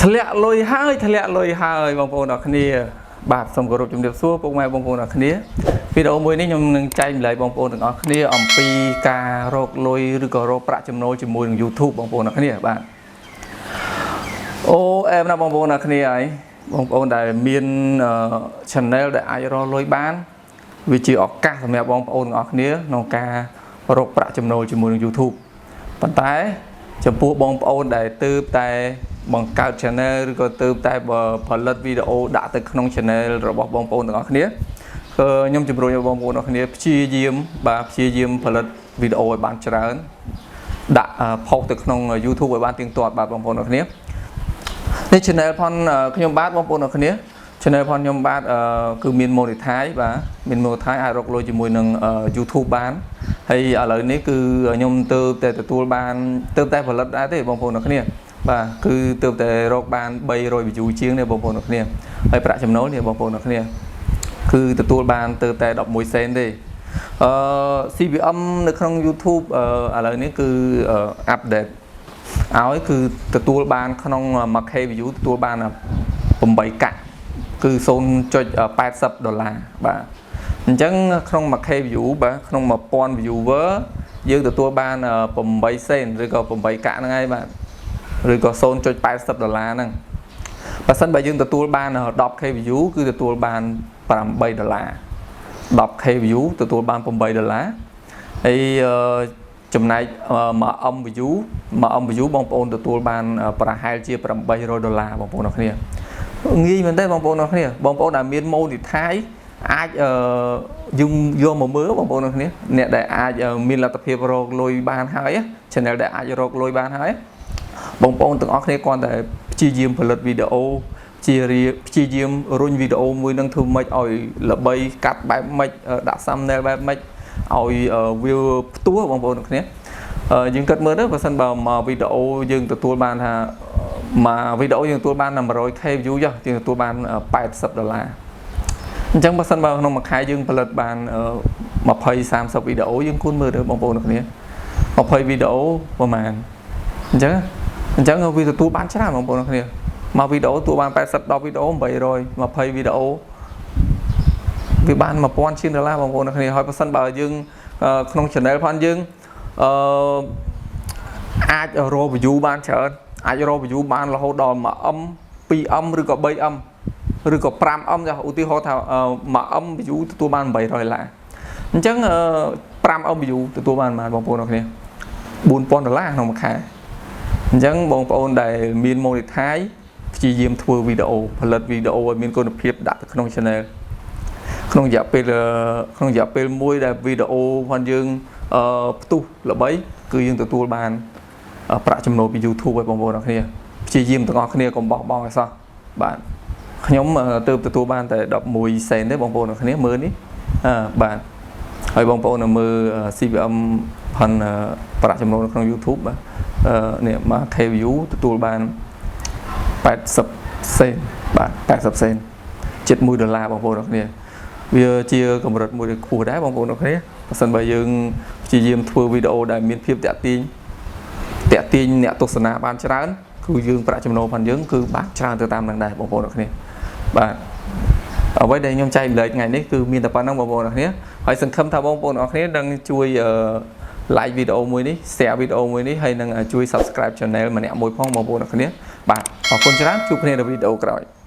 ធ្លាក់លុយហើយធ្លាក់លុយហើយបងប្អូនអរគ្នាបាទសូមគោរពជំរាបសួរពុកម៉ែបងប្អូនអរគ្នាវីដេអូមួយនេះខ្ញុំនឹងចែករំលែកបងប្អូនទាំងអស់គ្នាអំពីការរកលុយឬក៏រកប្រាក់ចំណូលជាមួយនឹង YouTube បងប្អូនអរគ្នាបាទអូអែមណាស់បងប្អូនអរគ្នាហើយបងប្អូនដែលមាន channel ដែលអាចរកលុយបានវាជាឱកាសសម្រាប់បងប្អូនទាំងអស់គ្នាក្នុងការរកប្រាក់ចំណូលជាមួយនឹង YouTube ប៉ុន្តែចំពោះបងប្អូនដែលទើបតែបង្កើត channel ឬក៏ទើបតែផលិតវីដេអូដាក់ទៅក្នុង channel របស់បងប្អូនទាំងអស់គ្នាគឺខ្ញុំជំរុញឲ្យបងប្អូនទាំងអស់គ្នាព្យាយាមបាទព្យាយាមផលិតវីដេអូឲ្យបានច្រើនដាក់ផុសទៅក្នុង YouTube ឲ្យបានទៀងទាត់បាទបងប្អូនទាំងអស់គ្នានេះ channel ផនខ្ញុំបាទបងប្អូនទាំងអស់គ្នា channel ផនខ្ញុំបាទគឺមាន monetize បាទមាន monetize អាចរកលុយជាមួយនឹង YouTube បានហើយឥឡូវនេះគឺខ្ញុំទើបតែទទួលបានទើបតែផលិតដែរទេបងប្អូនទាំងគ្នាបាទគឺទើបតែរកបាន300 view ជាងនេះបងប្អូនទាំងគ្នាហើយប្រាក់ចំណូលនេះបងប្អូនទាំងគ្នាគឺទទួលបានទើបតែ11សេនទេអឺ CPM នៅក្នុង YouTube ឥឡូវនេះគឺ update ឲ្យគឺទទួលបានក្នុង 1K view ទទួលបាន8កាក់គឺ0.80ដុល្លារបាទអញ្ចឹងក្នុង 1K view បាទក្នុង1000 viewer យើងទទួលបាន8សេនឬក៏8កាក់ហ្នឹងហើយបាទឬក៏0.80ដុល្លារហ្នឹងបើសិនបើយើងទទួលបាន 10K view គឺទទួលបាន8ដុល្លារ 10K view ទទួលបាន8ដុល្លារហើយចំណែក1 M view 1 M view បងប្អូនទទួលបានប្រហែលជា800ដុល្លារបងប្អូនអរគ្នាងាយមែនទេបងប្អូនអរគ្នាបងប្អូនដែលមាន monetize អាចយើងយកមកមើលបងប្អូនអរគ្នាអ្នកដែលអាចមានលទ្ធភាពរកលុយបានហើយ channel ដែលអាចរកលុយបានហើយបងប្អូនទាំងអស់គ្នាគ្រាន់តែព្យាយាមផលិតវីដេអូជារាព្យាយាមរុញវីដេអូមួយនឹងធ្វើម៉េចឲ្យល្បីកាត់បែបម៉េចដាក់ thumbnail បែបម៉េចឲ្យវាផ្ទុះបងប្អូនទាំងគ្នាយើងគិតមើលទៅបើសិនបើមកវីដេអូយើងទទួលបានថាមួយវីដេអូយើងទទួលបាន 100K view ចុះយើងទទួលបាន80ដុល្លារអញ្ចឹងបើសិនបើក្នុងមួយខែយើងផលិតបាន20 30វីដេអូយើងគួរមើលទៅបងប្អូនទាំងគ្នា20វីដេអូប្រហែលអញ្ចឹងអញ្ចឹងវាទទួលបានច្រើនបងប្អូនទាំងគ្នាមកវីដេអូទទួលបាន80 10វីដេអូ820វីដេអូវាបាន1000ជាងដុល្លារបងប្អូនទាំងគ្នាហើយបើសិនបើយើងក្នុង channel ផងយើងអឺអាចរក view បានច្រើនអាចរក view បានរហូតដល់ 1M 2M ឬក៏ 3M ឬក៏ 5M ចាឧទាហរណ៍ថា 1M view ទទួលបាន800ដុល្លារអញ្ចឹង 5M view ទទួលបានប៉ុន្មានបងប្អូនអរគ្នា4000ដុល្លារក្នុងមួយខែអញ្ចឹងបងប្អូនដែលមាន monetize ព្យាយាមធ្វើវីដេអូផលិតវីដេអូឲ្យមានគុណភាពដាក់ទៅក្នុង channel ក្នុងរយៈពេលមួយដែលវីដេអូរបស់យើងអឺផ្ទុះល្បីគឺយើងទទួលបានប្រាក់ចំណូលពី YouTube ឲ្យបងប្អូនអរគ្នាព្យាយាមទាំងអស់គ្នាកុំបោះបង់ឲ្យសោះបាទខ្ញុំទើបទទួលបានតែ11សេនទេបងប្អូនអរគ្នាមើលនេះអឺបាទហើយបងប្អូននៅមើល CPM ផនប្រាក់ចំណូលនៅក្នុង YouTube បាទអឺនេះមក K view ទទួលបាន80សេនបាទ80សេនជិត1ដុល្លារបងប្អូនអរគ្នាវាជាកម្រិតមួយខ្ពស់ដែរបងប្អូនអរគ្នាបើសិនបើយើងព្យាយាមធ្វើវីដេអូដែលមានភាពតាក់ទាញតាក់ទាញអ្នកទស្សនាបានច្រើនគឺយើងប្រាក់ចំណូលផងយើងគឺបានច្រើនទៅតាមនឹងដែរបងប្អូនអរគ្នាបាទអ្វីដែលខ្ញុំចែករំលែកថ្ងៃនេះគឺមានតែប៉ុណ្្នឹងបងប្អូនអរគ្នាហើយសង្ឃឹមថាបងប្អូនអរគ្នានឹងជួយ like វីដេអូមួយនេះ share វីដេអូមួយនេះហើយនឹងជួយ subscribe channel ម្នាក់មួយផងបងប្អូនអរគ្នាបាទអរគុណច្រើនជួបគ្នានៅវីដេអូក្រោយ។